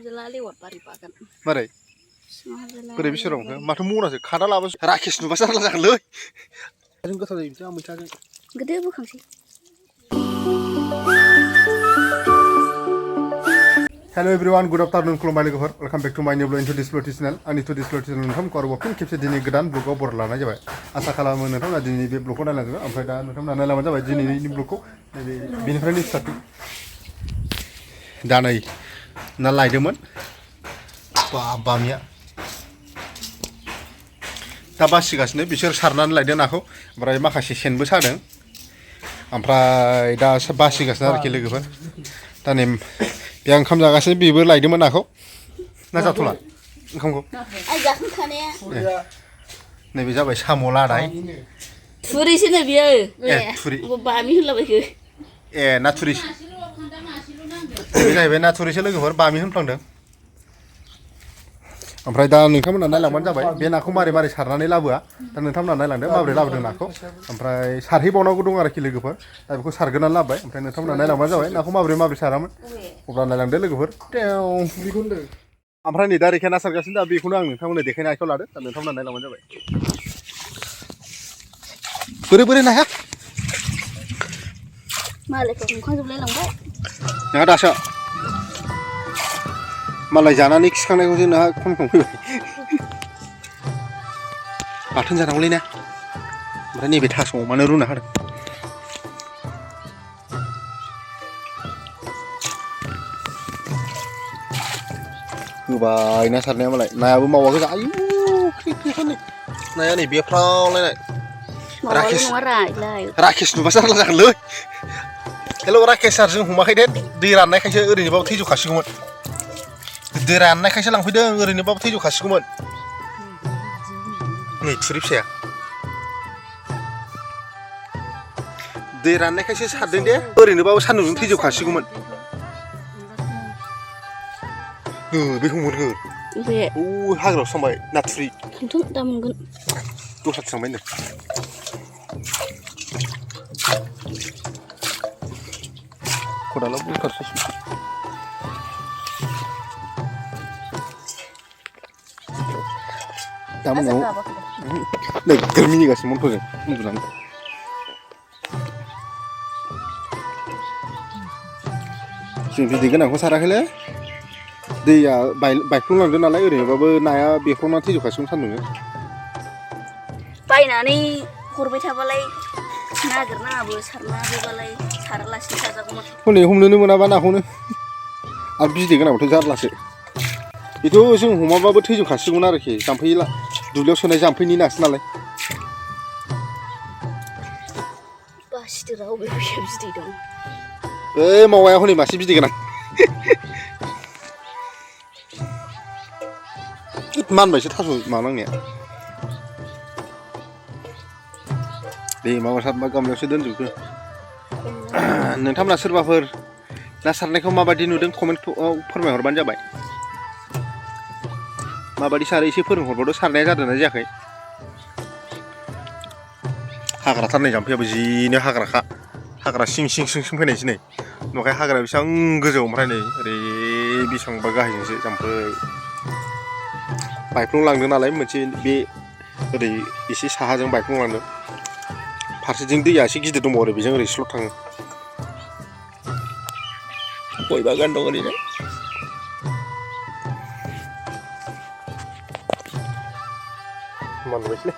मारै बोरै बिसोर रंखो माथो मनासो खादा लाबासो राकेश नुबासो आरला जागोनलै जों गोथाव जायो बिदिनो मैथाजों गोदो बोखांसै Hello everyone, good afternoon, खुलुमबाय लोगोफोर welcome back to my new vlog into this vlog channel आंनि to this vlog channel नोंथांमोनखौ आरोबाव फिन खेबसे दिनै गोदान ब्लगआव बर लानाय जाबाय आसा खालामो नोंथांमोना दिनै बे ब्लगखौ नायलांजोबो ओमफ्राय दा नोंथांमोना नायलांबानो जाबाय दिनैनि ब्लगखौ बेनिफ्रायनो स्टार्टिं दा नै ना लायदोंमोन बामिया दा बासिगासिनो बिसोर सारनानै लायदों नाखौ ओमफ्राय माखासे सेनबो सादों ओमफ्राय दा बासिगासिनो आरोखि लोगोफोर दा नै बे ओंखाम जागासिनो बेबो लायदोंमोन नाखौ ना जाथ'ला ओंखामखौ आइ जाखांखानाया नैबे जाबाय साम' लादाय थुरिसो नै बियो थुरि बामि होनलाबायखो ना थुरिसो बे जाहैबाय ना थुरिसो लोगोफोर बामि होनफ्लांदों ओमफ्राय दा नोंथांमोना नायलांबानो जाबाय बे नाखौ मारै मारै सारनानै लाबोआ दा नोंथांमोना नायलांदो माबोरै लाबोदों नाखौ ओमफ्राय सारहैबावनांगौ दं आरोखि लोगोफोर दा बेखौ सारग्रोनानै लाबोबाय ओमफ्राय नोंथांमोना नायलांबानो जाबाय नाखौ माबोरै माबोरै सारामोन अब्ला नायलांदो लोगोफोर ओमफ्राय नै दा रेखाया ना सारगासिनो दा बेखौनो आं नोंथांमोननो देखायनो आखायाव लादो दा नोंथांमोना नायलांबानो जाबाय बोरै नाया मालायखौ हमखांजोबलाय लांबाय नोंहा दासो मालाय जानानै खिखांनायखौसो नोंहा खम फैबाय बाथोन जानांगौलै ना ओमफ्राय नैबे थास' अमानो रुना होदों होबाय ना सारनाया मालाय नायाबो मावाखै आयु ख्रि नाया नै बेफ्रावलायनाय राकेश नुबासो आरला जागोनलै हेल' राकेश सार जों हमाखै दे दै राननायखायसो ओरैनोबाबो थैजोबखासिगौमोन दै राननायखायसो लांफैदों ओरैनोबाबो थैजोबखासिगौमोन नै थुरि फिसाया दै राननायखायसो सारदों दे ओरैनोबाबो सान्दुंजों थैजोबखासिगौमोन बेखौ मोनगोन हाग्रायावसो थांबाय नाथुरि दा मोनगोन दस्राथिं थांबाय नो खदालाव बुरखारसै दा मोनायाव नोगोर मिनिगासिनो मन्थ'जों उन्दुनानै जों बिदै गोनांखौ साराखैलै दैया बायफ्लंलांदों नालाय ओरैनोबाबो नाया बेफ्रावना थैजोबखासिगोन सान्दुंजों बायनानै हरबाय थाबालाय नागिरनाङाबो सारनाङाबोबालाय सारालासिनो जाजागौमोन हनै हमनोनो मोनाबा नाखौनो आरो बिदै गोनांबाथ' जारलासो बेथ' जों हमाबाबो थैजोबखासिगौमोन आरोखि जाम्फै दुब्लियाव सोनाय जाम्फैनि नासो नालाय बासिदोरा अबे बिदै दं मावाया हनै मासे बिदै गोनां मानबायसो थास' माबानांनाया दे माबा सारबा गामलायावसो दोनजोबखो नोंथांमोना सोरबाफोर ना सारनायखौ माबायदि नुदों कमेन्टआव फोरमायहरबानो जाबाय माबायदि सारो एसे फोरोंहरबावदो सारनाया जादोंना जायाखै हाग्राथार नै जाम्फैयाबो जिनो हाग्रा सिं फैनायसै नै न'खाय हाग्राया बेसेबां गोजौ ओमफ्राय नै ओरै बेसेबांबा गाहायजोंसो जाम्फै बायफ्लंलांदों नालाय मोनसे बे ओरै एसे साहाजों बायफ्लंलांदों फारसेथिं दैया एसे गिदिर दंबावो आरो बेजों ओरै स्ल'ट थाङो गय बागान दं ओरैनो मानबायसैलै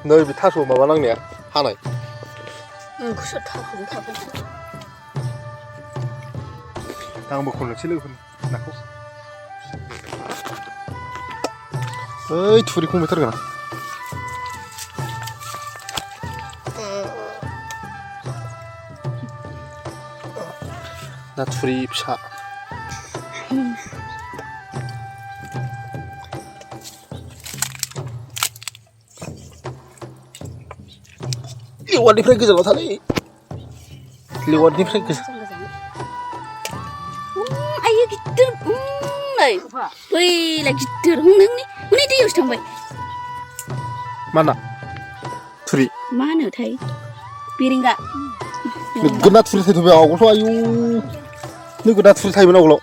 नै बे थास' माबा नांनाया हानाय आंबो खननोसै लोगोफोर नाखौ ओइ थुरि खंबायथारगोन ना थुरि फिसा लेवारनिफ्राय गोजानाव थालै लेवारनिफ्राय आयो गिदिर नै बैलाय गिदिर हनै दैयावसो थांबाय मा ना थुरि मा होनोथाय बेरेंगा नोगोर ना थुरि थैथ'बाय आवगोलथ' आयु नोगो दा थुल थायोमोन आवगोलाव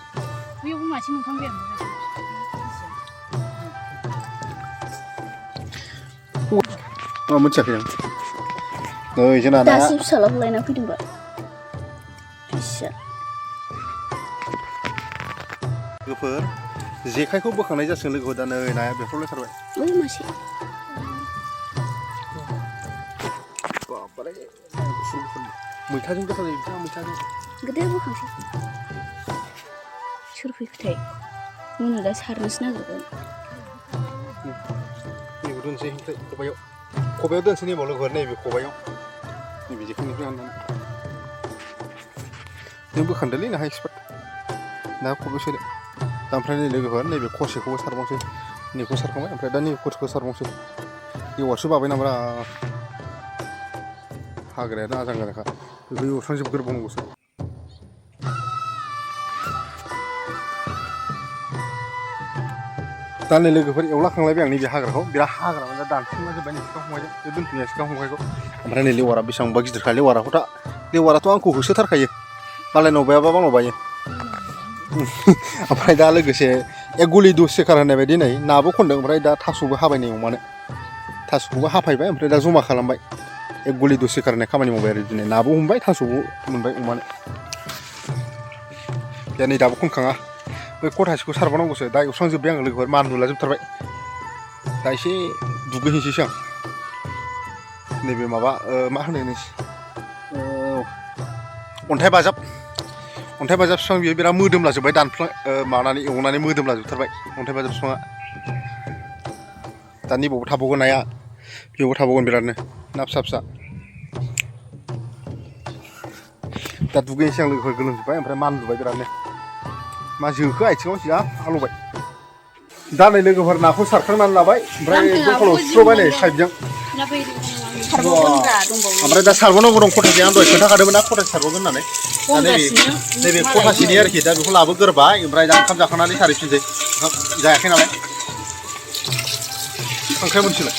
बैयावबो मासे मोनखांबाय आं मिथियाखै आं नै जोंना नाया दासो फिसालाखौ लायना फैदोंबा फिसा लोगोफोर जेखाइखौ बोखांनाय जासिगोन लोगोफोर दा नै नाया बेफ्रावलायथारबाय ओइ मासे बाबारे गुफुर गुफुर मैथाजों गोथाव जायो बिथाङा मैथाजों गिदिर बोखांसै सोर फैखोथाय मोनो दा सारनोसो नागिरगोन नैबे दोनसै ओमफ्राय खबायाव दोनसै नैबाव लोगोफोर नैबे खबायाव नैबे जेखाइनिफ्राय हाननानै नों बोखांदोलै नोंहा एक्सपार्ट ना खबायाव सोदो दा ओमफ्राय नै लोगोफोर नैबे खसेखौबो सारबावनोसै नैखौ सारखांबाय ओमफ्राय दा नैबे खसेखौ सारबावनोसै एवारसो बाबाय नामा हाग्रायानो आजां गाजांखा बेखौ एवस्रांजोबग्रोबावनांगौसो दा नै लोगोफोर एवलाखांलायबाय आं नैबे हाग्राखौ बिराद हाग्रा दा दानफुंला जोब्बाय नै सिखा खंखाइजों बे दोनफैनाय सिखा खंखाइखौ ओमफ्राय नै लेवारा बेसेबांबा गिदिरखा लेवाराथ' आंखौ होसोथारखायो मालायनाव बायाबा आंनाव बायो ओमफ्राय दा लोगोसे एक गुलि दुस सेकार होननाय बायदि नै नाबो खनदों ओमफ्राय दा थास'बो हाबाय नै अमानो थास'खौबो हाफायबाय ओमफ्राय दा जमा खालामबाय एक गुलि दुस सेकार होननाय खामानि मावबाय आरो दिनै नाबो हमबाय थास'बो मोनबाय अमानो दा नै दाबो खनखाङा बै खथासेखौ सारबावनांगौसो दा एवस्रांजोब्बाय आङो लोगोफोर मानलुला जोबथारबाय दा एसे दुगैहैनोसैसो आं नैबे माबा मा होनो अन्थाइ बाजाब बिफां बियो बिराद मोदोमलाजोब्बाय माबानानै एवनानै मोदोमलाजोबथारबाय अन्थाइ बाजाब बिफाङा दा नैबावबो थाबावगोन नाया बेयावबो थाबावगोन बिरादनो ना फिसा फिसा दा दुगैनोसै आं लोगोफोर गोलोमजोब्बाय ओमफ्राय मानलुबाय बिरादनो मा जोखो आथिङाव जा आलौबाय दा नै लोगोफोर नाखौ सारखांनानै लाबाय ओमफ्राय दंखलाव सुस्र'बाय नै पाइपजों ओमफ्राय दा सारबावनांगौ दं खथासे आं दहाय खोन्थाखादोंमोन ना खथासे सारबावगोन होननानै दा नैबे खथासेनि आरोखि दा बेखौ लाबोग्रोबाय ओमफ्राय दा ओंखाम जाखांनानै सारहैफिनसै ओंखाम जायाखै नालाय खांख्राइ मोनसेलाय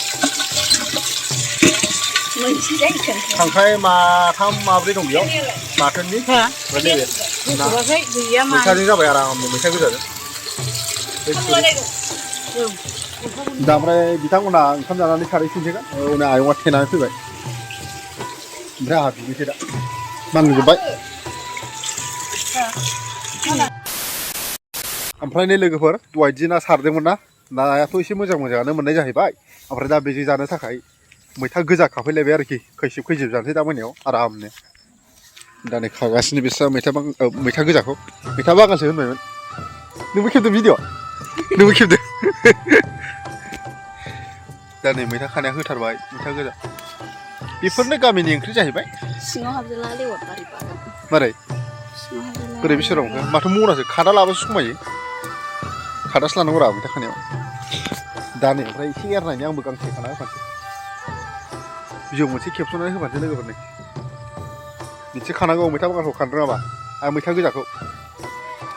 खांख्राइ माथाम माब्रै दं बेयाव बाथोननि मैथाजों जाबाय आराम मैथा गोजाजों दा ओमफ्राय बिथांमोनहा ओंखाम जानानै सारहैफिनसैगोन उनाव आयंआ थेनानै फैबाय ओमफ्राय आंहा दुगैसै दा नांजोब्बाय ओमफ्राय नै लोगोफोर दहाय दि ना सारदोंमोन ना नायाथ' एसे मोजाङानो मोननाय जाहैबाय ओमफ्राय दा बेजों जानो थाखाय मैथा गोजा खाफैलायबाय आरोखि खैसिब जानोसै दा मोनायाव आरामनो दा नै खागासिनो बिस्रा मैथा गोजाखौ मैथा बागानसो होनबायमोन नोंबो खेबदों भिडिअ' नोंबो खेबदों दा नै मैथा खानाया होथारबाय मैथा गोजा बेफोरनो गामिनि ओंख्रि जाहैबाय सिङाव हाबजोला लेवार बारि बागोन मारै बोरै बिसोराव माथो मनासो खादा लाबासो समायो खादासो लानांगौ रा मैथा खानायाव दा नै ओमफ्राय एसे एरनायनि आंबो गांसे खाना होफानोसै बिजौ मोनसे खेबस'नानै होफानोसै लोगोफोरनो बिदि खानांगौ मैथा बागानखौ खानो रोङाबा आरो मैथा गोजाखौ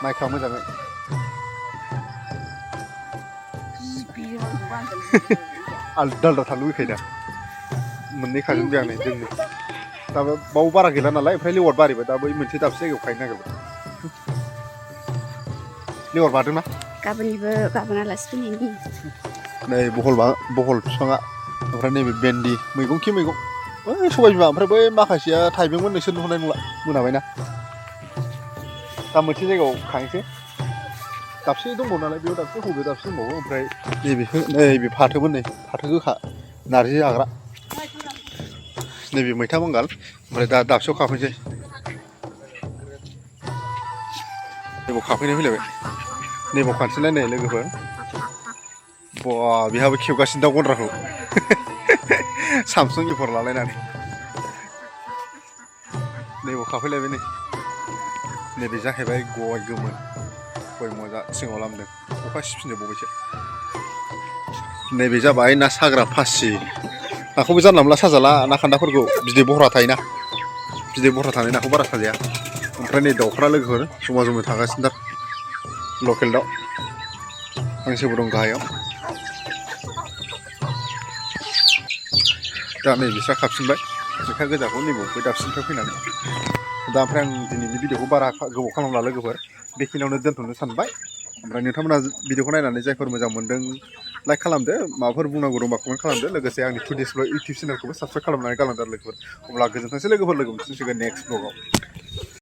नायखा मोजाङै आलदा आलदा थानो लुगैखायो दा मोननै खाजोबबाय आं नै जोंनि दा बाव बारा गैला नालाय ओमफ्राय लेवार बारिबाय दा बै मोनसे दाबसे जायगायाव खाहैनो नागिरबाय लेवार बारदोंना गाबोन आलासि फैनायनि नै बहल बिफाङा ओमफ्राय नैबे भेन्दि मैगं बै सबाय बिमा ओमफ्राय बै माखासेया थाइबेंमोन नोंसोर नुहरनाय नंला मोनाबायना दा मोनसे जायगायाव खाहैनोसै दाबसे दंबावो नालाय बेयाव दाबसे बबेयाव दाबसे दंबावो ओमफ्राय नैबे फाथोमोन नै फाथो गोखा नारजि जाग्रा नैबे मैथा बांगाल ओमफ्राय दा दाबसेयाव खाफैनोसै नैबाव खाफैनाय फैलायबाय नैबाव खानसैलाय नै लोगोफोर बा बेहाबो खेबगासिनो दाउ गन्द्राखौ सामसुं इफोर लालायनानै नैबाव खाफैलायबाय नैबे जाहैबाय गय गोमोन गय मोजा सिङाव लामदों अखा सिफिनजोबबावबायसो नैबे जाबाय ना साग्रा फासि नाखौबो जानला मोनला साजाला ना खान्दाफोरखौ बिदै बहरा थायोना बिदै बहरा थानाय नाखौ बारा साजाया ओमफ्राय नै दाउफ्रा लोगोफोर जमा थागासिनो दा लकेल दाउ हांसोबो दं गाहायाव दा नै बिस्रा खाफिनबाय मैथा गोजाखौ नैबाव बै दाबसिनिफ्राय फैनानै दा ओमफ्राय आं दिनैनि भिडिअखौ बारा गोबाव खालामला लोगोफोर बेखिनियावनो दोनथ'नो सानबाय ओमफ्राय नोंथांमोना भिडिअखौ नायनानै जायफोर मोजां मोनदों लाइक खालामदो माबाफोर बुंनांगौ दंबा कमेन्ट खालामदो लोगोसे आंनि टुडेस ब्लग इउटुब चेनेलखौबो साबस्क्राइब खालामनानै गालांदो लोगोफोर अब्ला गोजोनथोंसै लोगोफोर लोगो मोनफिनसिगोन नेक्स्ट ब्लगाव